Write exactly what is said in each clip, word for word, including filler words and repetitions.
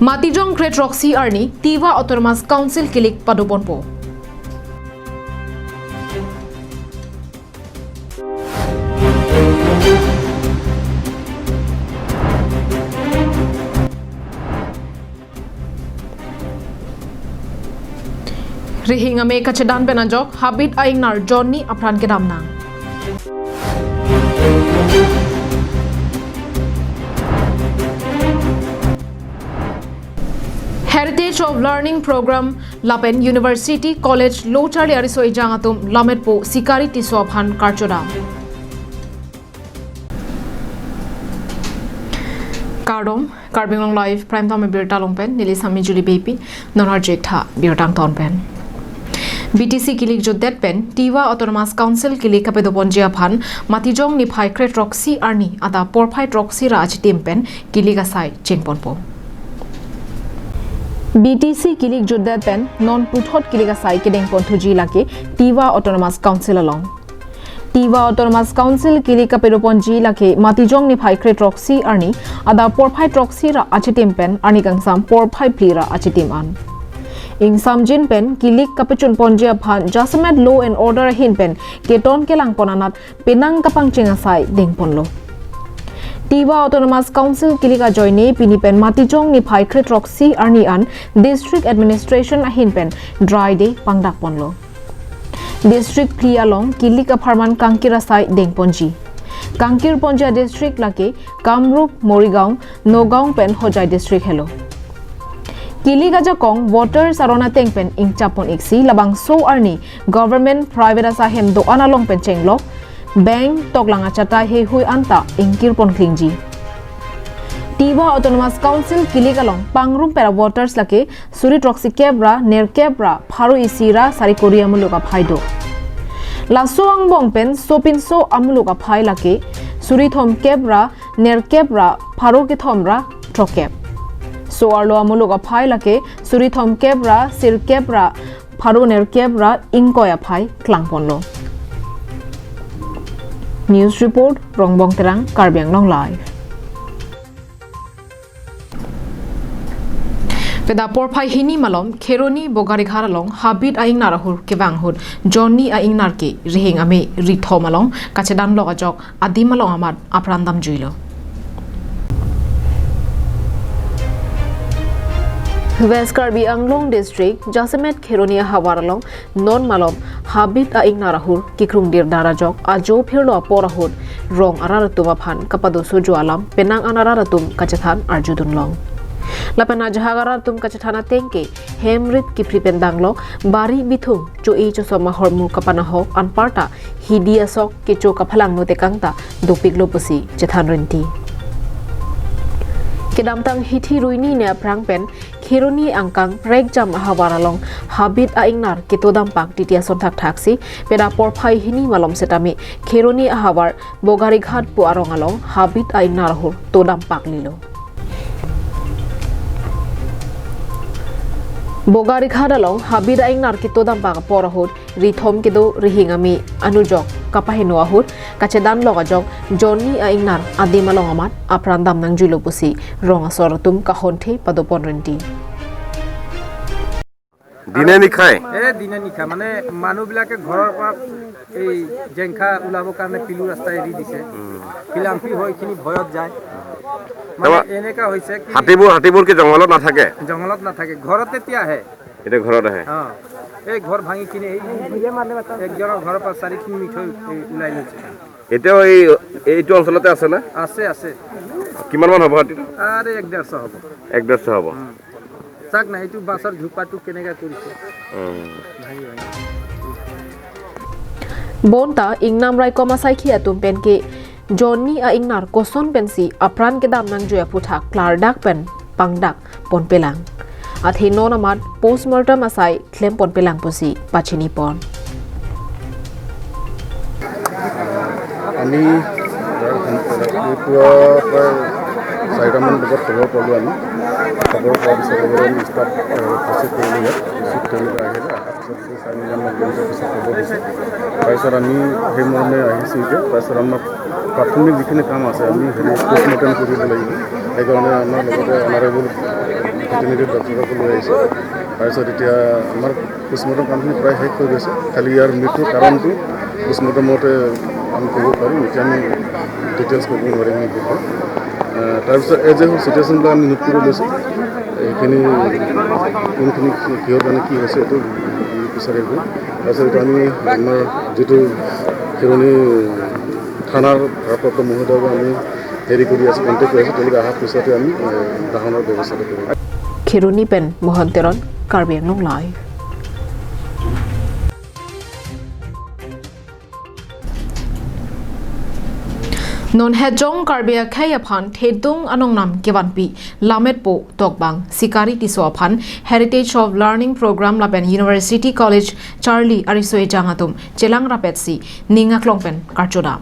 Matijong kre throksi arni Tiwa Autonomous Council kilik padoponpo. Rihing ame kachedan pen ajok habit a-ingnar Johnny apran kedam nang. Heritage of Learning Program lapen University College lo charli ariso ejang atum lammet po Sikari Tisso aphan karchodam. Kardom, Karbi Anglong Live Prime Time birta along pen neli Sami Juli Beypi, non arjek tha birta angton pen. B T C kilik jutdet pen Tiwa Autonomous Council kilik kapadoponji aphan Matijong niphai kre throksi arni adap porphai throksi ra achitim pen kilik asai chengponpo. B T C kilik jutdet pen non puthot kilik asai kedengponthuji lake Tiwa Autonomous Council along. Tiwa Autonomous Council kilik kapadoponji lake Matijong niphai kre throksi arni adap porphai throksi ra achitim pen arni kangsam porphai phli ra achitim an. Ingsamjin pen kilik kapachunponji aphan jasemet law and order ahin pen keton kelangpon anat penang kapangcheng asai dengponlo. Tiwa Autonomous Council kilik ajoine pini pen Matijong niphai kre throksi arni an District Administration ahin pen dry day pangdakponlo. District phli along kilik apharman kangkir asai dengponji. Kangkirponji a-district lake Kamrup, Morigaon, Nagaon pen Hojai district helo. Kilik ajakong voters aron ateng pen ingchappon iksi labangso arni government private asai hem do-an along pen chenglok, bank toklang achatai heihui anta ingkirpon klingji. Tiwa Autonomous Council kilik along pangrum pen a-voters lake suri throksi kep ra, ner kep ra, pharo isi ra, sari kori amuluk aphai do. Laso angbong pen sopinso amuluk aphai lake suri thom kep ra, ner kep ra, pharo kethom ra, throkkep. So-arlo amuluk aphai lake suri thom kep ra, sir kep ra, pharo ner kep ra, ingkoi aphai klangponlo. News report, Rongbong Terang, Karbi Anglong Live. Peda porphai hini malom Kheroni Bogarighat along habit a-ingnar ahur kevang ahut Johnny a-ingnar ke rihing ame rithom along kachedanlok ajok adim along amat apran damjuilo. West Karbi Anglong District, jasemet Kheroni ahavar along non malom habit a-ingnar ahur kikrungdir dar ajok ajo phirlo apor ahut rong arat atum aphan kapadosojo alam penang an arat atum kachethan arjudunlong. Lapen ajahak arat atum kachethan ateng ke hem rit kiphri pen danglok, bari bithung, cho-e chosom ahormu kapanahok anparta hidi asok kecho kaphalang notekang ta dopiklo pusi chethan rinti. Kedamtang hithi ruini ne aphrang pen Kheroni angkang Prekjam ahavar along habit a-ingnar ketodampak titi ason thakthaksi peda porphai hini malom setame Kheroni ahavar Bogarighat pu arong along habit a-ingnar ahur todampak lilo. Bogarighat along habit a-ingnar ketodampak apor ahut rithom kedo rihing ame anujok kapaheno ahut kachedanlok ajok Johnny a-ingnar adim along amat apran dam nangjuilo pusi rong asor atum kahonthe padopon rinti. দিনে নিশাই? এ দিনে নিশা, মানে মানুহবিলাকে ঘৰৰ পৰা এই জেংখা ওলাবৰ কাৰণে পিলু ৰাস্তা এৰি দিছে। পিলাম্পি হৈ এইখিনি ভয়ত যায়। মানে তাৰপৰা এনেকা হৈছে কি হাতীবোৰ, হাতীবোৰ কি জংঘলত নাথাকে? জংঘলত নাথাকে, ঘৰত তেতিয়া আহে। এতিয়া ঘৰত আহে? অ, এই ঘৰ ভাঙি কিনে এই একজনৰ ঘৰৰ পৰা চাৰি তিনি মিঠৈ এই ওলাই নিছে। এতিয়াও এই, এইটো অঞ্চলতে আছে না? আছে, আছে। কিমানমান হ'ব হাতীটো? আৰে এক ডেৰশ হ'ব। এক ডেৰশ হ'ব। চাওক না, এইটো বাঁহৰ ঝোপাটো কেনেকা কৰিছে। উম। ভাঙি ভাঙি। Bonta ingnam raikom asaikhi atum pen ke Johnny a-ingnar koson pensi apran kedam nangjui aphuthak klardak pen pangdak ponpelang. Athe non amat postmortem asai klem ponpelang pusi pachinipon. আমি ৰাতিপুৱা প্ৰায় চাৰিটামান বজাত খবৰ পালোঁ। আমি খবৰ পোৱাৰ পিছত আমি ষ্টাফ, এ, উপস্থিত কৰিলোঁ ইয়াত। উপস্থিত কৰি আহিলে, অহাৰ পিছত গোটেই চাৰি মিনিটমান পিছত খবৰ দিছে। তাৰপিছত আমি সেই মৰ্মে আহিছোঁ এতিয়া। তাৰপিছত আমাৰ প্ৰাথমিক যিখিনি কাম আছে, আমি হেৰি পোষ্টমৰ্টেম কৰিব লাগিব। সেইকাৰণে আমাৰ লগতে অনাৰেবল ভেটেৰিনেৰী ডক্টৰকো লৈ আহিছে। তাৰপিছত এতিয়া আমাৰ পোষ্টমৰ্টম কামখিনি প্ৰায় শেষ হৈ গৈছে। খালি ইয়াৰ মৃত্যুৰ কাৰণটো পোষ্টমৰ্টমতে আমি ক'ব পাৰিম। এতিয়া আমি ডিটেইলছ ক'ব নোৱাৰিম আমি বিশেষ। আহ, তাৰপিছত এজ এ হোল চিটুৱেশ্যনবিলাক আমি নোট কৰি লৈছোঁ। এইখিনি কোনখিনি কি- কিহৰ কাৰণে কি হৈছে এইটো আমি বিচাৰি আছোঁ। তাৰপিছত এইটো আমি আমাৰ যিটো খেৰণি থানাৰ ভাৰপ্ৰাপ্ত মহোদয়ক আমি হেৰি কৰি আছোঁ, কণ্টেক্ট কৰি আছোঁ। তেওঁলোকে অহাৰ পিছতে আমি, এ, দাহনৰ ব্যৱস্থাটো কৰিম। Kheroni pen Mohan Teron, Karbi Anglong Live. Non hejong Karbi akhei aphan thedung anongnam kevanpi Lammetpo Tokbang Sikari Tisso aphan Heritage of Learning Program lapen University College Charli Ariso Ejang atum chelang rapetsi ning aklong pen karcho dam.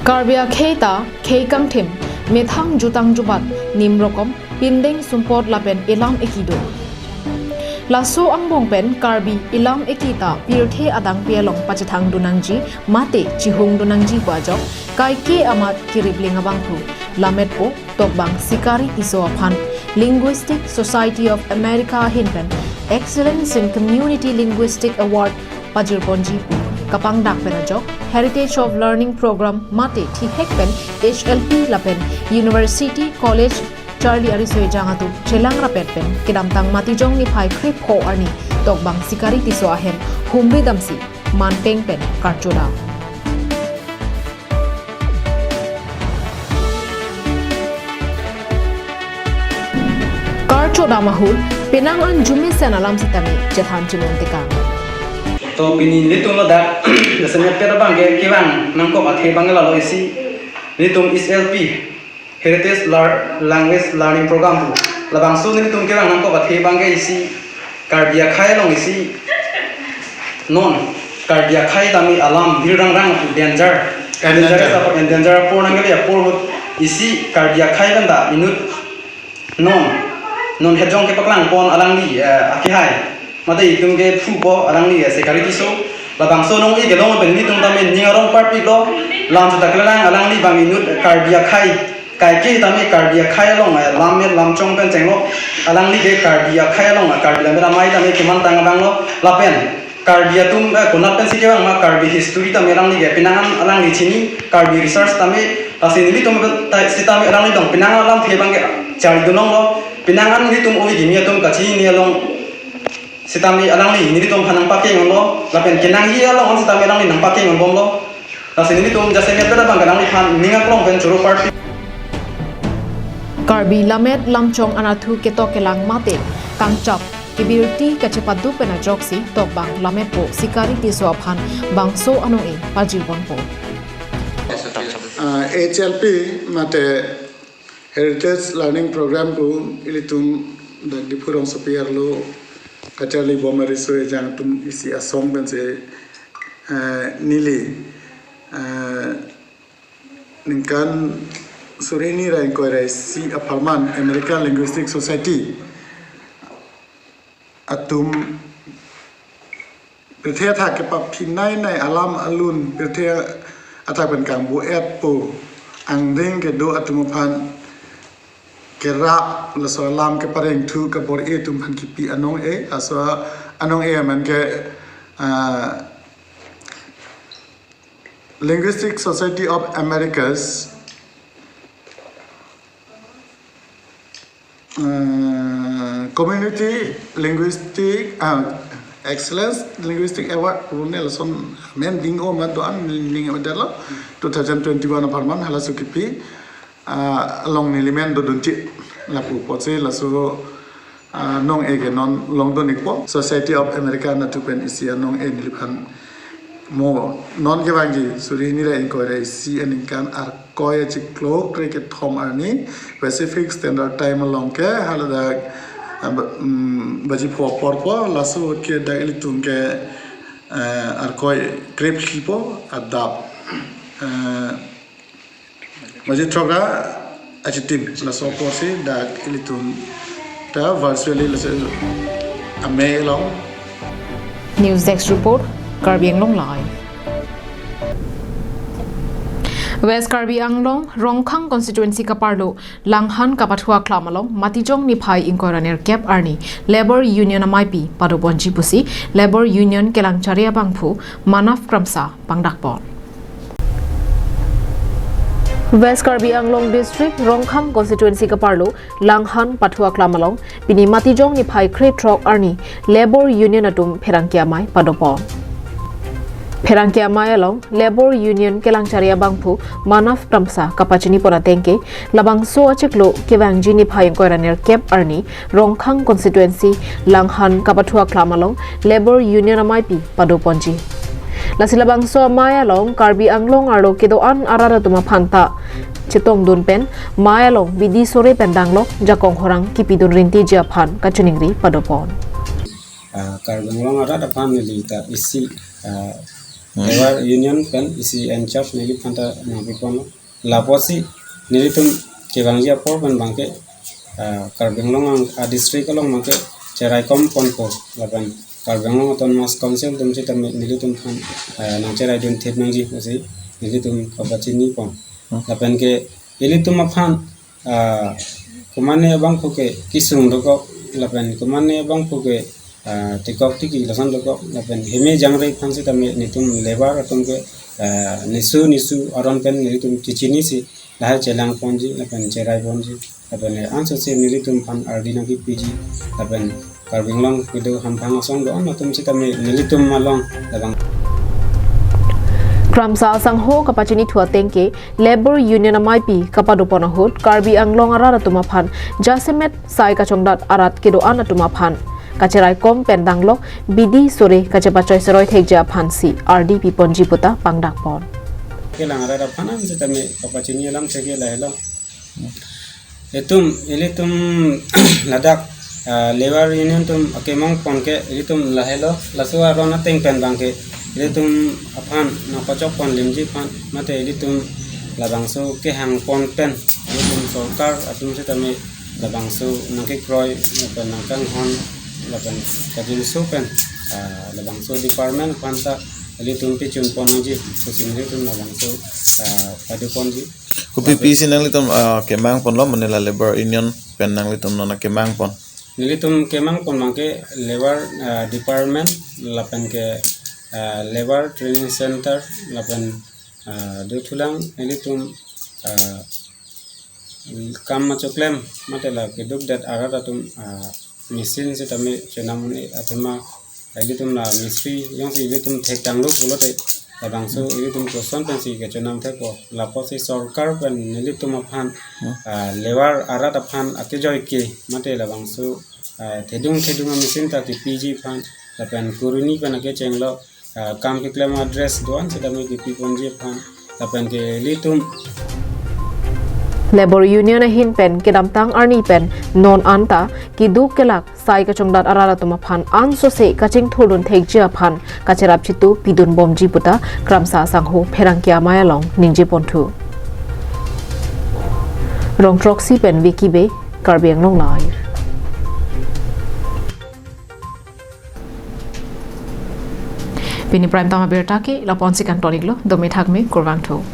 Karbi akhei ta khei kangthim, methang jutang jubat, nim rokom, pindeng sumpot lapen elam eki do. Laso angbong pen Karbi elam eki ta pirthe adangpi along pachethang dun nangji mate chihung dun nangji pu ajok kaike amat kiripling abangphu Lammetpo Tokbang Sikari Tisso aphan Linguistic Society of America ahin pen Excellence in Community Linguistic Award pajirponji pu kapangdak pen ajok Heritage of Learning Program mate thihek pen H L P lapen University College Charli Ariso Ejang atum chelang rapet pen kedamtang Matijong niphai krepho arni Tokbang Sikari Tisso ahem humri damsi manteng pen karcho dam. Karcho dam ahut penang an jumesen alam sitame chethan chinon tekang. To pini nelitum ladak jasemet pet abang ke kevang nangkok athe abang lalo isi nelitum H L P Heritage Lar- Language Learning Program pu. Labangso nelitum kevang nangkok athe abang ke isi Karbi akhei along isi non Karbi akhei tame alam hirang rang danger. Danger. Danger apa? Danger apor nangkali apor ahut isi Karbi akhei pen ta inut non, non hejong kepaklang pon alangli, eh, akehai. Mate itum ke phupo alangli, eh, Sikari Tisso. Labangso anong-e kelong pen nelitum tame ning arong parpiklo. Lam seta kelelang alangli bang inut Karbi akhei. Kaike tame Karbi akhei along, eh, lammet lamchong pen chenglo. Alangli ke Karbi akhei along, eh, Karbi Lammet Amei tame kemantang abanglo. Lapen Karbi atum, eh, konat pensi kevang ma Karbi history tame alangli ke penang an alangli chini, Karbi research tame, lasi nelitum ta- sitame alanglidong penang alamthe abang ke charli dun longlo, penang an nelitum ove kimi atum kachini along sitame alangli nelitum aphan nangpakeng longlo, lapen kenangji along an sitame alangli nangpakeng longbomlo. Lasi nelitum jasemet pet abang ke alangliphan ning aklong pen choro parpik. Karbi lammet lamchong anatthu ketok kelang mate kangchap kebirti kachepadu pen ajoksi Tokbang Lammetpo Sikari Tisso aphan bangso anong-e pajirponpo. Ah, H L P mate Heritage Learning Program pu ilitum dak Diphu rongsopi arlo kacharli bom Ariso Ejang atum isi asong pensi, eh, neli, eh, ningkan suri hini ra ingkoi ra isi apharman American Linguistic Society atum pirthe athak kepaphinai nai alam alun pirthe athak pen kangbu-etpo angdeng kedo atum aphan kerap laso alam keparengthu kabor-e atum aphan kipi anong-e, laso anong-e amen ke, ah, Linguistic Society of Americas, uh, Community Linguistic, uh, Excellence Linguistic Award, rune lason amen ding o ma do-an ning medal two thousand twenty-one apharman halaso kipi, ah, along nelimen dodunji lapu apotsi laso, ah, anong-e ke non longdun-ikpo. Society of America anatthu pen isi anong-e neliphan mo non kevangji suri hini ra ingkoi ra isi aningkan Arkoi achiklo kre kethom arni Pacific Standard Time along ke haladak, ah, ba- mm, baji pho apor po, laso ke dak ilitum ke, eh, Arkoi krephipo adap, eh, baji throk ra achitim, laso apotsi dak ilitum ta virtually laso amei along. News Desk Report, Karbi Anglong Live. West Karbi Anglong Rongkhang constituency kaparlo Langhan kapathu aklam along Matijong niphai ingkoi ra nerkep arni Labour Union amaipi padoponji pusi Labour Union kelangchari abangphu Manav Kramsa pangdakpon. West Karbi Anglong District Rongkhang constituency kaparlo Langhan pathu aklam along pini Matijong niphai krethrok arni Labour Union atum pherangke amei padopon. Pherangke amei along Labour Union kelangchari abangphu Manav Kramsa kapachinipon atengke labangso achiklo kevangji niphai ingkoi ra nerkep arni Rongkhang constituency Langhan kapathu aklam along Labour Union amaipi padoponji. Lasi labangso amei along Karbi Anglong arlo kedo-an arat atum aphanta chetongdun pen mei along bidi sore pen danglok jakong horang kipidun rintiji aphan kachiningri padopon. Ah, Karbi Anglong arat aphan neli ta isi, ah, Labour Union pen isi in charge neli phanta nangpipon. Lapusi nelitum kevangji apor pen abangke, ah, Karbi Anglong ang, ah, district along abangke cheraikom ponpo lapen Karbi Anglong Autonomous Council atum sitame nelitum aphan, ah, nangcheraidun thip nangji pusi nelitum kapachinipon. Lapen ke ilitum aphan, ah, komatne abangphu ke kesung dokok lapen komatne abangphu ke, ah, tikok tiki lason dokok lapen heme jangre aphan sitame nelitum labour atum ke, ah, nisu nisu aron pen nelitum chechinisi lahai chelangponji lapen cheraiponji lapen ansose nelitum aphan ardi nangkipiji lapen Karbi Anglong kedo hamphang asong do-an atum sitame nelitum along labang. Kramsa asangho kapachinithu atengke Labour Union amaipi kapadopon ahut Karbi Anglong arat atum aphan jasemet sai kachongdat arat kedo-an atum aphan kacheraikom pen danglok bidi sore kachepachoi seroi thekji aphansi ardi piponji puta pangdakpon. Kelang arat aphan an sitame kapachini alam theke lahelo. Itum, ilitum ladak, ah, Labour Union atum akemang pon ke ilitum lahelo, laso aron ateng pen abangke ilitum aphan nangpachok pon limji aphan mate ilitum labangso kehang pon pen ilitum sorkar atum sitame labangso nangkekroi lapen nangkanghon lapen kajinso pen, ah, labangso department aphanta ilitum pichun pon nangji pusi ilitum labangso, ah, padoponji. Kopi pisi nanglitum, ah, kemang ponlo mane la Labour Union pen nanglitum non akemang pon? Nelitum kemang pon abangke Labour, ah, department lapen ke, ah, Labour Training Center lapen, ah, dothulang nelitum, ah, kam machoklem mate la keduk det arat atum, ah, machine sitame chenam un-e athema ilitum la mistri jongsi ilitum thektanglo pulote labangso ilitum koson pensi kachenam thekpo lapusi sorkar pen nelitum aphan, ah, labour arat aphan akejoi ke mate labangso, ah, thedung thedung a-machine ta kipiji aphan lapen kuruni pen akechenglo, ah, kam keklem a-dress do-an sitame kipiponji aphan lapen ke ilitum. Labour Union ahin pen kedamtang arni pen non anta keduk kelak sai kachongdat arat atum aphan ansose kachingthurdun thekji aphan kacherap chitu pidunbomji puta Kramsa asangho pherangke amei along ningjeponthu. Rongtroksi pen Vicky Bey, Karbi Anglong Live. Pini Prime Time abirta ke lapu-ansi kangton-iklo, dome thakme, kurvangthu.